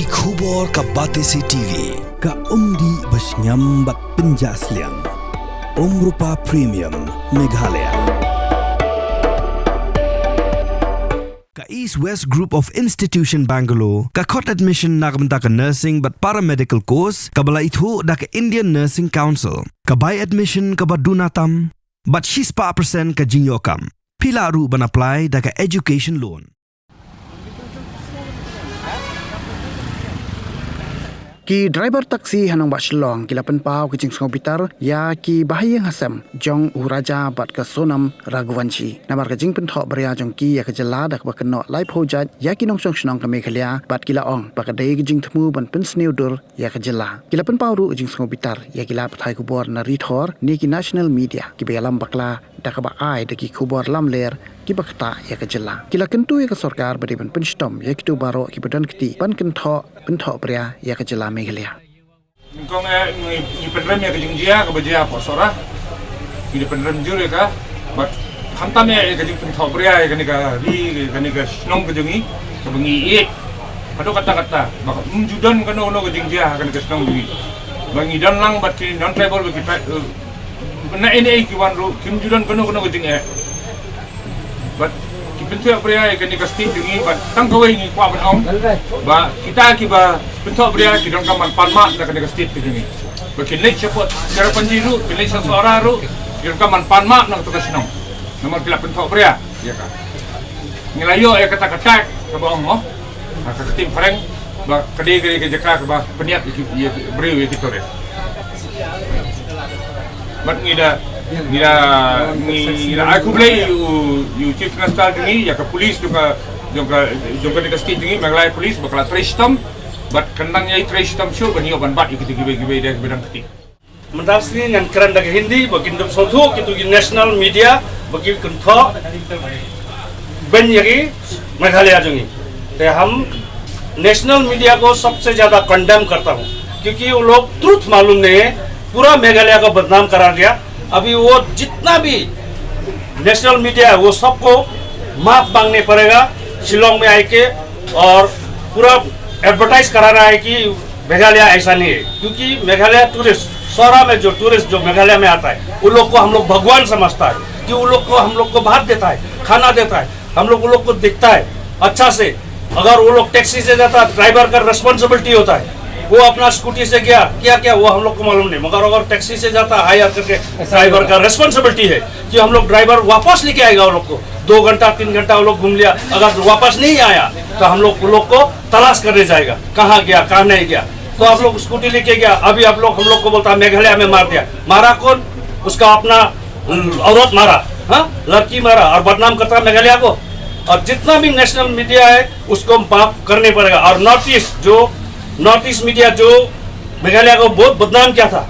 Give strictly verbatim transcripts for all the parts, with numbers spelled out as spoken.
Ki khubor ka Batesi T V, ka umdih ba shngiam bad pynjah sliang. Umrupa Premium, Meghalaya. Ka East West Group of Institution Bangalore ka khot admission na ka bynta ka nursing bad paramedical course kaba la ithuh da ka Indian Nursing Council. Ka bai admission kaba duna tam bad shispah percent ka jingïoh kam. Phi lah ruh ban apply da ka education loan. Ki driver taxi ha nongbah Shillong ki la pynpaw ka jingsngewbitar ïa ki bahaïing hasem jong u Raja bad ka Sonam Raghuvanshi namar ka jingpynthok bria jong ki ïa ka jylla da kaba kynnoh laiphew jait ïa ki nongshong shnong ka Meghalaya, bad ki la ong ba ka dei ka jingthmu ban pynsniew dur ïa ka jylla. Ki la pynpaw ruh ka jingsngewbitar ïa ki lad pathai khubor na Ri Thor ne ki national media kiba ïalam bakla da kaba ai da ki khubor lamler kiba ktah ïa ka jylla. Ki la kyntu ïa ka sorkar ba dei ban pynshitom ïa kito baroh kiba don kti ban kynthoh, pynthok bria ïa ka jylla Meghalaya. Nyngkong, eh, ngi, ngi pynrem ïa ka jingjia kaba jia hapoh Sohra. Ngi da pynrem jur ïa ka, bad khamtam ïa ka jingpynthok bria ïa kane ka ri, kane ka shnong ka jong ngi, kaba ngi ïeit haduh katta katta ba kam ju don kano kano ka jingjia ha kane ka shnong jong ngi. Ba ngi don lang bad ki non-tribal, bad ki tri-, eh, na N A ki wan ruh, kim ju don kano kano ka jingeh. Bad ki pynthok bria ïa kane ka state jong ngi, bad tang kawei ngi kwah ban ong ba kita kiba pynthok bria ki donkam ban pan map na kane ka state ka jong ngi. Ba kin leit shapoh Cherrapunji ruh, kin leit sha Sohra ruh, ki donkam ban pan map na kato ka shnong. Namar ki la pynthok bria ïa ka. Ngi la ïoh ïa kata ka tag kaba ong mo. Ha ka ktien phareng ba ka dei, ka dei ka jaka kaba pynïap ïa ki, ïa ki briew, ïa ki tourist. Bad ngi da, ngi da, ngi da ai khublei ïa u, ïa u Chief Minister jong ngi, ïa ka police jong ka, jong ka, jong ka, ka state jong ngi, Meghalaya Police, ba ka la trei shitom, bad kan dang ïai trei shitom shuh ban ïoh ban bat ïa kito kiwei kiwei de kiba dang kti. Mynta sngi ngan kren da ka Hindi ba kin dup sngewthuh kito ki national media ba ki kynthoh ban ïa ki Meghalaya jong ngi. Te hum national media ko sabse zyada condemn karta hoon, kyunki wo log truth malum nahi hai, pura Meghalaya ko badnam kara diya. Abhi wo jitna bhi national media hai, wo sabko maaf mangne padega Shillong mein aake, aur pura advertise karana hai ki Meghalaya aisa nahi hai, kyunki Meghalaya tourist, Sohra mein jo tourist jo Meghalaya mein aata hai, un log ko hum log bhagwan samajhta hai, ki un log ko hum log ko bhat deta hai, khana deta hai, hum log un log ko dikhta hai achha se. Agar wo log taxi se jata, driver ka responsibility hota hai, wo apna scooty se gaya, kya kya, wo hum log ko malum nahi, magar agar taxi se jata, hire karke, driver ka responsibility hai ki hum log, driver wapas leke aayega wo log ko, do ghanta, teen ghanta wo log ghum liya, agar wapas nahi aaya to hum log wo log ko talash karne jayega, kahan gaya, kahan nahi gaya. To aap log scooty leke gaya, abhi aap log, hum log ko bolta hai, Meghalaya mein maar diya. Mara kaun? Uska apna, mm, aurat mara, ha, ladki mara, aur badnam karta Meghalaya ko. Aur jitna bhi national media hai, usko maaf karne padega. Aur North East, jo North East media jo Meghalaya ko bahut badnam kiya tha,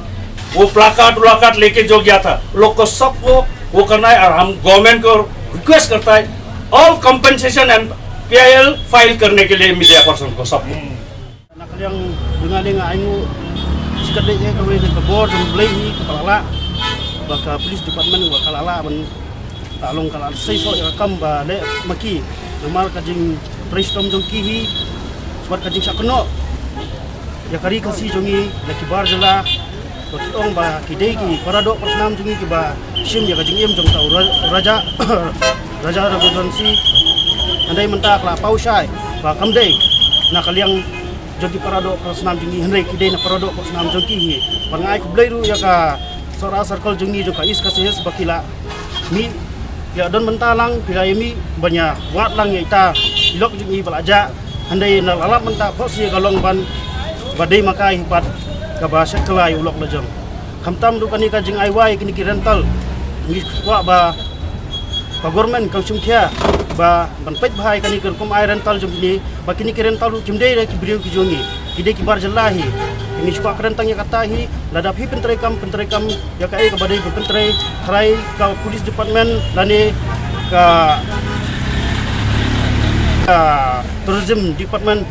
wo placard vlacard leke jo gaya tha, log ko sabko wo karna hai. Aur hum government ko request karta hai, all compensation and P I L file karne ke liye media person ko sabko. Na ka liang jong nga, nga ainguh shikatdei ïa kawei ka bor jong U Blei hi kaba la lah, ba ka police department ba ka la lah ban, ka long ka la seisoh ïa ka kam ba leh ma ki namar ka jingtrei shitom jong ki hi bad ka jingshah kynnoh ïa ka ri Khasi jong ngi na ki bar jylla. Ba ki ong ba ki dei ki para doh para snam jong ngi kiba shim ïa ka jingim jong uta u Ra-, Raja, Raja Raghuvanshi. Hynrei mynta ka la paw shai ba kam dei na ka liang jong ki para doh para snam jong ngi, hynrei ki dei na para doh para snam jong ki hi. Bad nga ai khublei ruh ïa ka Sohra Circle jong ngi jong ka East Khasi Hills ba ki la mih, ki la don bynta lang, ki la ïa mih ban ïa wad lang ïa ita i lok jong ngi ba la jah. Hynrei na la lap mynta phohsih ka long ban ba dei ma ka hi pat kaba shet kylla ïa u lok la jong. Khamtam ruh kane ka jingai wai kine ki rental, ngi kwah ba ka government kan shim khia ba ban peit bha ïa kane ka rukom ai rental jong kine, ba kine ki rental ruh kim dei re ki briew ki jong ngi, ki dei ki bar jylla hi. Ngi shu kwah kren tang ïa kata hi, lada phi pyntreikam, pyntreikam ïa kaei kaba dei ban pyntrei, tharai ka police department lane ka, ka tourism department,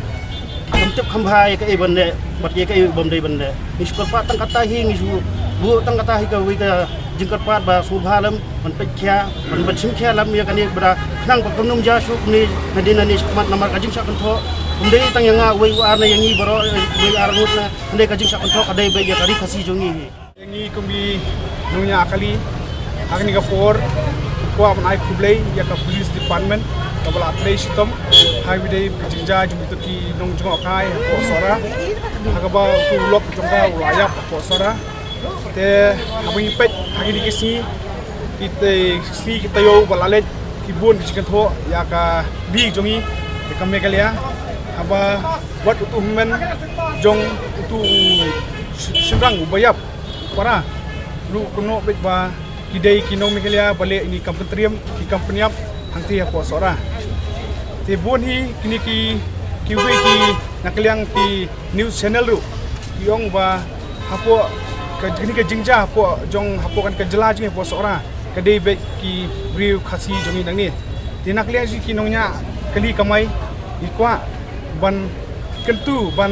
kam tip kham bha ïa kaei ban leh bad ïa kaei bym dei ban leh. Ngi shu kyrpad tang kata hi, ngi shu buh tang kata hi kawei ka jingkyrpad ba sngewbha lem ban peit khia, ban, ban shim khia lem ïa kane, ba da khnang ba kan ym jia shuh kumne nadien nadien shakhmat namar ka jingshah kynthoh Ym dei tang ïa nga, uwei u ar na ïa ngi baroh, uwei u ar ngut na, hynrei ka jingshah kynthoh ka dei beit ïa ka ri Khasi jong ngi hi. Ïa ngi kum ki nongñiah kali, ha kane ka por, kwah ban ai khublei ïa ka police department, kaba la trei shitom ha kaba ïadei ka jingjia jong kito ki nongjngohkai hapoh Sohra, ha kaba uto u lok jong ka u la ïap hapoh Sohra. Te haba ngi peit ha kine ki sngi, ki te sngi ki taïew ba la leit, ki bun ki jingkynthoh ïa ka ri jong ngi, ïa ka Meghalaya, haba wat uto u hynmen jong uto u sh-, shynrang uba ïap, para ruh kumno beit ba ki dei ki nong Meghalaya ba leh ine i kam pyntriem, i kam pynïap hangtei hapoh Sohra. Te bun hi kine ki, kiwei ki na ka liang ki news channel ruh ki ong ba hapoh ka, kane ka jingjia hapoh jong, hapoh kane ka jylla jong ngi hapoh Sohra, ka dei beit ki briew Khasi jong ngi nangne. Te na ka liang jong ki nongñiah kali kamai, ngi kwah ban kyntu, ban,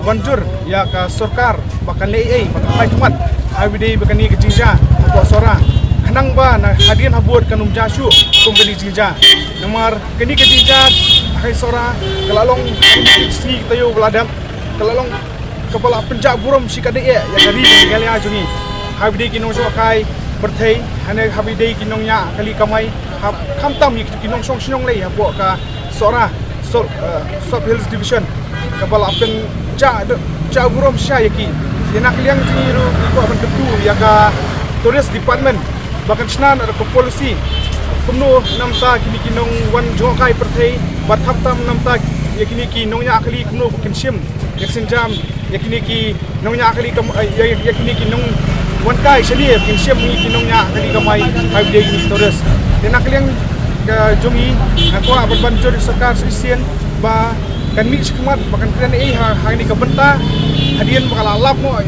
ban jur ïa ka sorkar ba kan leh ei ei, ba kan phai khmat ha kaba ïadei bad kane ka jingjia hapoh Sohra, khnang ba na hadien habud kan ym jia shuh kum kane ka jingjia. Namar kane ka jingjia ha Sohra ka la long kine ki sngi ki taïew ba la dep, ka la long kaba la pynjah burom shikaddei eh ïa ka ri Meghalaya jong ngi, ha kaba ïadei ki nongjngohkai pyrthei, hynrei ha kaba ïadei ki nongñiah kali kamai, ha, khamtam ïa ki nongshong shnong lei hapoh ka Sohra, Sou-, eh, South Hills Division, kaba la pynjah, jah burom shisha ïa ki. Te na ka liang jong ngi ruh ngi kwah ban kyntu ïa ka Tourist Department ba kan shna noh da ka policy kumno namar kine ki nongwan jngohkai pyrthei, bad khamtam namar ïa kine ki nongñiah kali kumno ba kin shim ïa ka sienjam ïa kine ki nongñiah kali kam, eh, ïa, ïa kine ki nongwan kai shane, kin shim ïa ki nongñiah kali kamai ha kaba ïadei kine ki tourist. Te na ka liang ka jong ngi, nga kwah ban, ban jur ïa ka sorkar shisien ba kan mih shakhmat, ba kan kren ei ei ha, ha kane ka bynta, hadien ba ka la lap noh,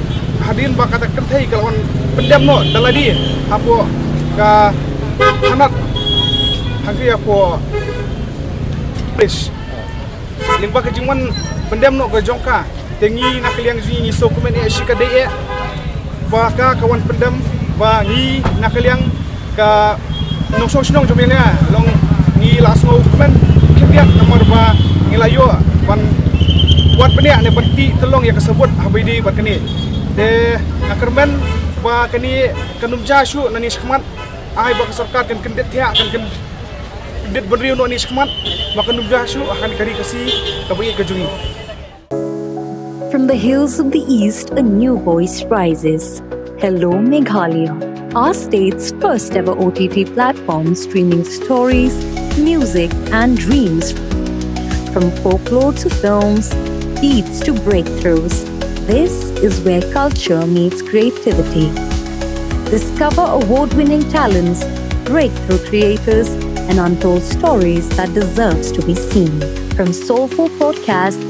hadien ba kata ka kynthei ka la wan pyndem noh da lade hapoh ka thanat, hangtei hapoh police. Lyngba ka jingwan pyndem noh ka jong ka, te ngi na ka liang jong ngi ngi sngewkmen eh shikaddei eh ba ka, ka wan pyndem, ba ngi na ka liang ka nongshong shnong jong Meghalaya long ngi la sngewkmen khyndiat namar ba ngi la ïoh ban wad bniah ne ban tih tyllong ïa ka sabut ha kaba ïadei bad kane. Te nga kyrmen ba kane kan ym jia shuh nangne shakhmat, ai ba ka sorkar kan kyndit thiah, kan kyn-, kyndit bynriew noh nangne shakhmat, ba kan ym jia shuh ha kane ka ri Khasi kaba ïeit ka jong ngi. From the hills of the East, a new voice rises. Hello, Meghalaya, our state's first ever O T T platform streaming stories, music, and dreams. From folklore to films, beats to breakthroughs, this is where culture meets creativity. Discover award winning talents, breakthrough creators, and untold stories that deserves to be seen. From soulful podcasts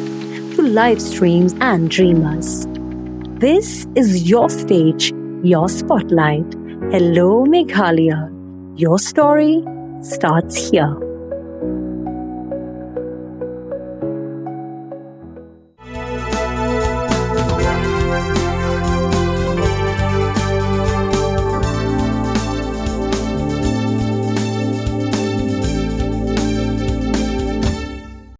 to live streams and dreamers. This is your stage, your spotlight. Hello, Meghalaya. Your story starts here.